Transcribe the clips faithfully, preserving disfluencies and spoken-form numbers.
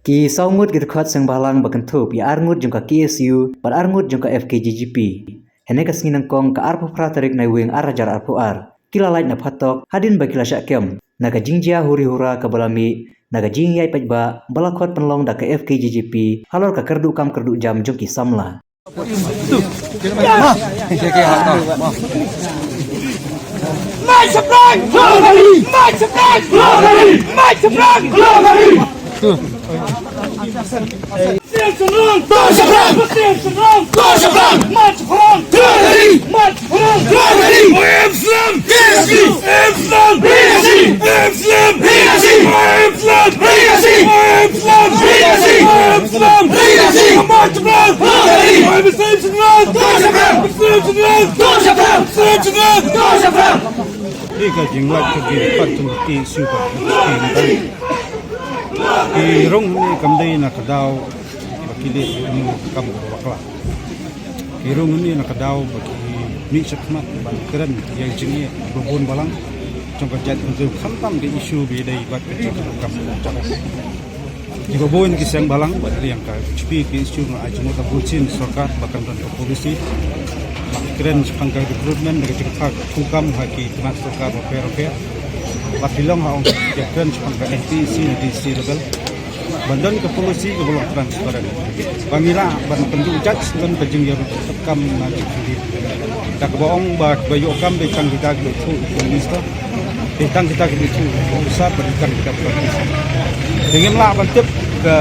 Ki saw ngut ki dkhot seng bhalang ba kynthup ïa ar ngut jong ka K S U bad ar ngut jong ka F K J G P. Hynne ka sngi nyngkong ka arphew phra tarik Naiwieng ar hajar arphew ar, ki la lait na phatok hadien ba ki la shah kem na ka jingjia huri hura kaba la mih na ka jingïaid paidbah ba la khot pynlong da ka F K J G P halor ka kyrduh kam kyrduh jam jong ki samla. Ka jinglait ka jingpat jong ki shu ka ki rung ne kam dei na ka daw ba ki leh kam bakla. Ki rung ne na ka daw ba ki mih shakhmat ban kren ïa jingeh ba bun balang jong ka jaitbynriew khamtam ka issue ba dei bad ka jingkam. Ki ba bun ki seng balang bad liang ka H P ki issue nga ai jingmut da bunsien sorkar ba kan don ka policy ba ki kren shaphang ka recruitment da ka jingpha ka thungkam ha ki tnat sorkar bapher bapher. Ba ki long ha ong ki kren shaphang ka N T C na D C level. Ban don ka policy kaba long transparent. Ba ngi lah ban pynduh judge don ka jingïarap kam na jingkylli. Da kaba ong ba ba ïoh kam dei tang kita ki dei thuh minister. Dei tang kita ki dei thuh officer bad dei tang kita ki dei. Te ngim lah ban tip ka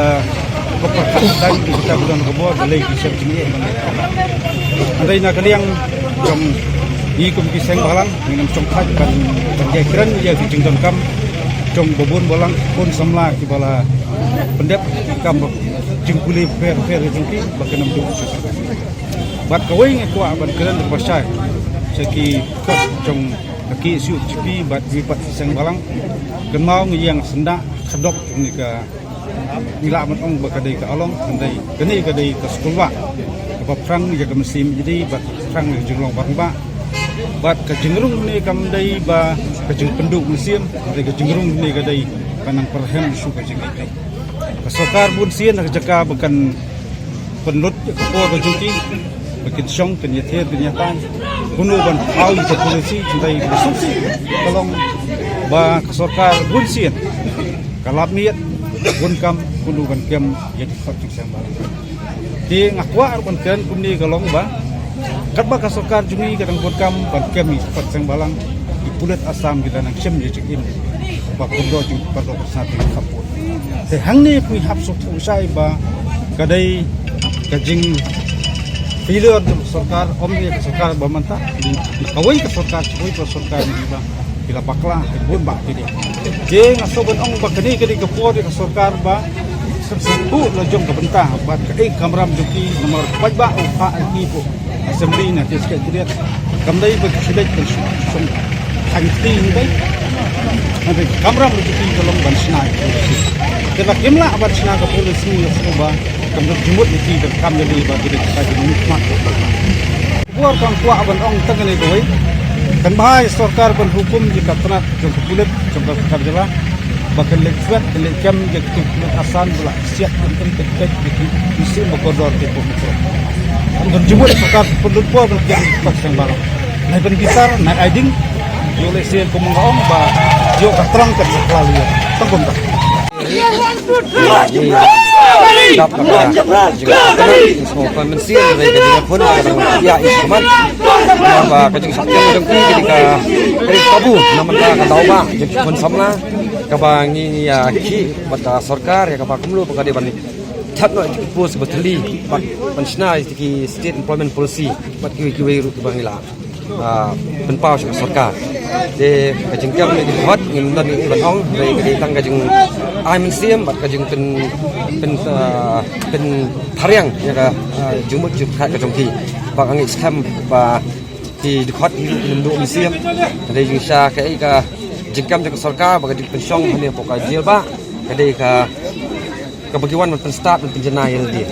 ka pyrkhat dang ki kita ki don ka bor ba lei ki sep jingeh ban. Hynrei na ka liang jong ngi kum ki seng balang ngi nang shongthait ban ban ïakren ïa ki jingdonkam jong ba bun balang bun samla kiba la pyndep kam ba jingpule pher pher jong ki ba kan ym duh. Bad kawei nga kwah ban kren ba shai sha ki kot jong ka K S U H P bad ki pat ki seng balang. Kynmaw ngi ïeng syndah khadok ni ka ngi lah ban ong ba ka dei ka along, ka dei kane ka dei ka skulwah kaba phrang ïa ka mynsiem ïa dei bad phrang ïa ka jinglong rangbah. Bad ka jingrung ne kam dei ba ka jingpynduh mynsiem, ka dei ka jingrung ne ka dei ka nang pyrhem shu ka jingïaid. Ka sorkar bun sien ha ka jaka ba kan pynlut ïa ka por ka jong ki ba kin shong kin ïathied kin ïatai kumno ban pynpaw ïa ka policy, hynrei ka suk ka long ba ka sorkar bun sien ka lap miet bun kam kumno ban kem ïa ki dkhot jingseng balang. Te nga kwah ruh ban kren kumne ka long ba katba ka sorkar jong ngi ka dang bun kam ban kem ïa ki dkhot seng balang, ki pulit Assam ki la nang shem ïa jingim ba kumno jingpyndonkam. Te hangne phi hap sngewthuh shai ba ka dei ka jing failure jong ka sorkar, ym dei ka sorkar ba mynta, kawei ka sorkar, kawei ka sorkar ne ba ki la bakla, ki bun ba ki dei. Te nga sngewbha ban ong ba kane ka dei ka por ka sorkar ba sngewthuh la jong ka bynta bad kaei ka kamram jong ki namar paidbah u phah ïa ki ko. Assembly na te Secretariat. Kam dei ba ki shu leit ban shu shu khang kti ni dei. Hynrei ka kamram ba ki ka long ban shna ïa ka policy. Te ba kim lah ban shna ka policy nga sngewbha kam dei jingmut ïa ki ban kam ïa ki ba ki dei ka jingmut mat. Por kan kwah ban ong tang kane kawei. Kan bha ïa sorkar ban hukum ïa ka tnat jong ka pulit jong ka sorkar jylla. Ba kan leit chwet kan leit kem ïa ki pulit Assam ba la siat kan kan kan kan ïa ki isi ba kordor ki pun. Kan jingmut sorkar pynlut por ban kiang ki dkhot seng balang. Nai ban bitar nai ai ding. Ïoh lehse kum nga ong ba ïoh ka trang kan sa klali ïa. Tang kumta. Dap kata jingkhuslai mynsiem dei ka jingkhuslai ka dang ïa i khmat. Ba ka jingshah kem jong ki ka dei ka, ka dei ka tabu na mynta ka daw ba jingkhuslai samla kaba ngi ïa ki bad ka sorkar ïa kaba kumno ba ka dei ban thad noh ki post ba thylli bad ban shna ïa ki state employment policy bad kiwei kiwei ruh kiba ngi la ah, pynpaw sha ka sorkar. Te ka jingkem ne ki dkhot ngim don ngi ban ong, dei ka dei tang ka jingai mynsiem bad ka jingpyn pyn ah, pynphariang ïa ka ah, jingmut jingpyrkhat ka jong ki. Ba ka ngi skhem ba ki dkhot ki ruh ngim duh mynsiem. Ka dei jingshisha kaei ka jingkem jong ka sorkar ba ka jingpynshong hangne hapoh ka jail ba ka dei ka kaba ki wan ban pynstad ban pynjanai ïa lade.